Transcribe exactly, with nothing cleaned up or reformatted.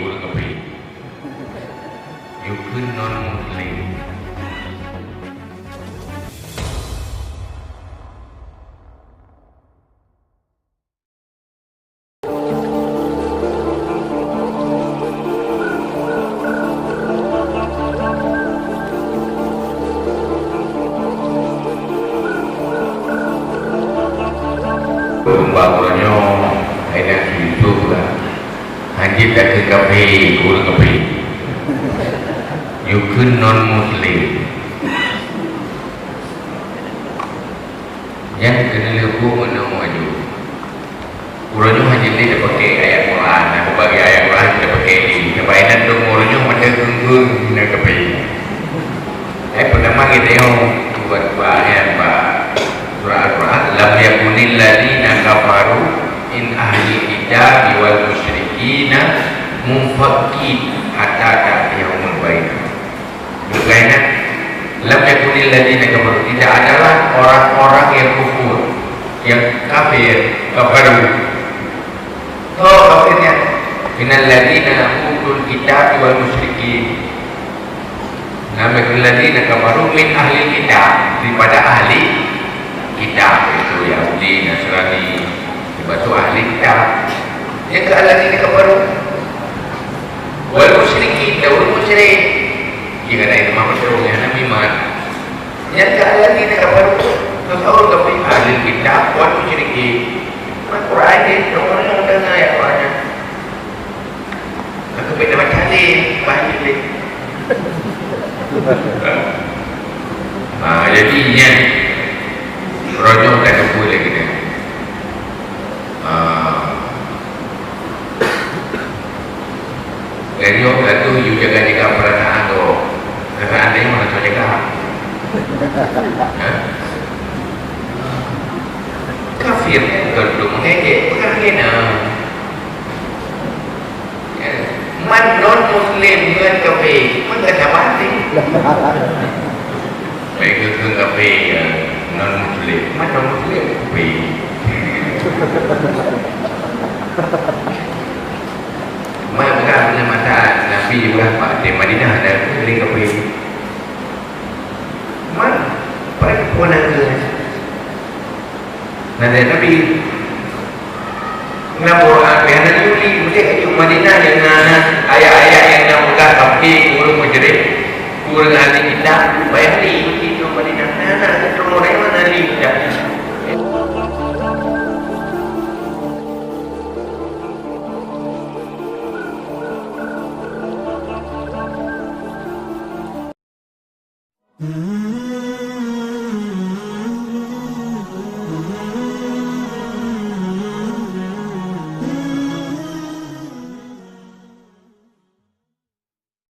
Ureueng kafé. Yue kheun non-muslim. Bak uroe nyoe, hai Nabi Yusuf lah. Hanjeuet takheun kafé, ureueng kafé. Yue kheun non-muslim. Nyan keuneulheueh buet meunoe aju. Uroe nyoe hana lé tapakè ayat Quran, na meubagian ayat Quran tapakè lé. Sabab inan dong uroe nyoe mantong geungeue hina kafé. Hai, peutama geutanyoe buet bak nyan bak surah Al-Quran, "Lam yakunil ladzina kafaru min ahlil kitabi wal musyrikina munfakin hatta ta'tiyahumul bayyinah." Bukan, "Lam yakunil ladzina kafaru", tidak adalah orang-orang yang kufur, yang kafir, kafaru. Oh, kafirnya, "minal ladzina utul kitab wal musyrikin." "Lam yakunil ladzina kafaru min ahlil kitab", daripada ahli kitab, itu Yahudi, Nasrani, termasuk ahli kitab. Yang ke alladzina kafaru. Wal musyrikin, dan ureueng musyrik. Jika ada yang lemah betul, yang hana iman. Nyang ka alladzina kafaru, kafaru kafir, ahlul kitab wal musyrikin. Al-Quran ni, orang yang dengar ayat Quran nyan. Aku minta baca ni, baca ni. Ah, jadi nyan, uroe nyoe ka teupeue lagèe nyan. Ah. Lagèe nyoe ka tu, yue jaga-jaga peurasaan droe. Peurasaan droe mana cok jaga? Hah? Kafir, bukan untuk mengejek, bukan lagèe nyan. Man non-muslim ngon kafé, man ka sama até. Baik keu kafé, ya, non-muslim, man non-muslim kafé. Man bukan, masa Nabi Ibrahim di Madinah ada kafé. Man, pada pun ada. Nah, dari Nabi, na Quran, pih hana juli, mesti aju Madinah nyang na, na ayat-ayat nyang na peugah kafé, ureueng musyrik, ureueng ahli kitab, payah li, itu Madinah. Na, na, keturunan mana ahli kitab?